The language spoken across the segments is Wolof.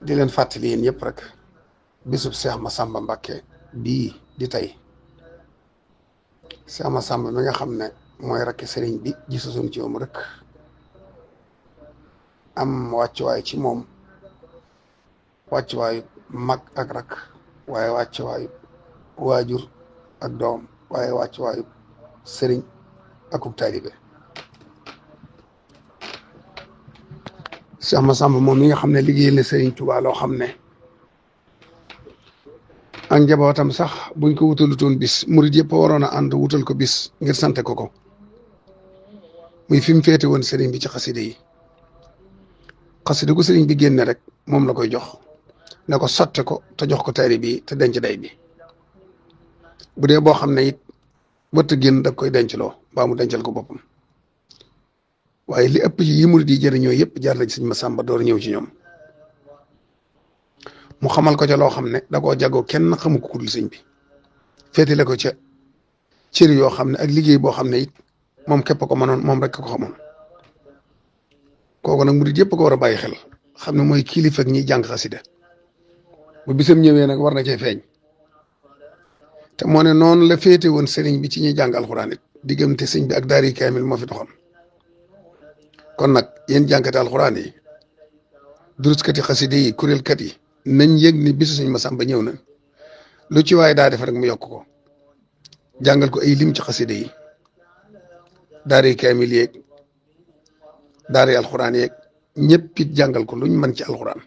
di leen fàttali yéen yëpp rek bisub Cheikh Massamba Mbacké bii di tey Cheikh Massamba mi nga xam ne mooy rakki sëriñ bi gisasoon ci moom rek am wàccuwaay ci moom wàccuwaayu mag ak rak waaye wàccuwaayu waajur ak doom waaye wàccuwaayu sëriñ akub taalibe Cheikh Massamba moom mi nga xam ne liggéeyal na sëriñ Tuubaa loo xam ne ak njabootam sax buñ ko wutalutoon bis murid yëpp waroon a ànd wutal ko bis ngir sante ko ko muy fi mu féete woon sëriñ bi ci xaside yi xaside gu sëriñ bi génne rek moom la koy jox ne ko sotte ko te jox ko taalibe bi te denc day bi bu dee boo xam ne it bëtt génn da koy denc loo mbaa mu dencal ko boppam waaye li ëpp yi murid yi jëriñoo yëpp jaar la ci sëñ Massamba door ñëw ci ñoom mu xamal ko ca loo xam ne da koo jagoo kenn xamu ko ku dul sëñ bi féetale ko ca cër yoo xam ne ak liggéey boo xam ne it moom képp ko mënoon moom rek ko xamoon kooku nag murid yëpp ko war a bàyyi xel xam ne mooy kilifa ak ñiy jàng xasida bu bisam ñëwee nag war na cee feeñ te moo ne noonu la féete woon sëriñ bi ci ñuy jàng alxuraan it diggante sëñ bi ak daari kaamil moo fi doxoon kon nag yéen jànkati alxuraan yi duruskati xasida yi kuréelkat yi nañ yëg ni bisu sëñ Massamba ñëw na lu ci waaye daa def rek mu yokk ko jàngal ko ay lim ci xasida yi daari kaamil yeeg daari alxuraan yeeg ñëpp it jàngal ko luñ mën ci alxuraan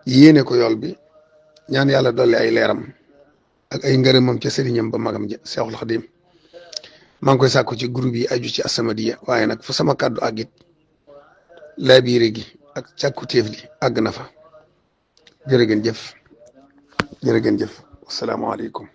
yéene ko yool bi ñaan yàlla dolli ay leeram ak ay ngërëmam ca sëriñam ba magam ja Seexul Xadim maa ngi koy sàkku ci groupe yi aju ci As-Samadiyya waaye nag fu sama kàddu àggit laabiire gi ak càkku téef li àgg na fa jërë ngeen jëf wasalaamaaleykum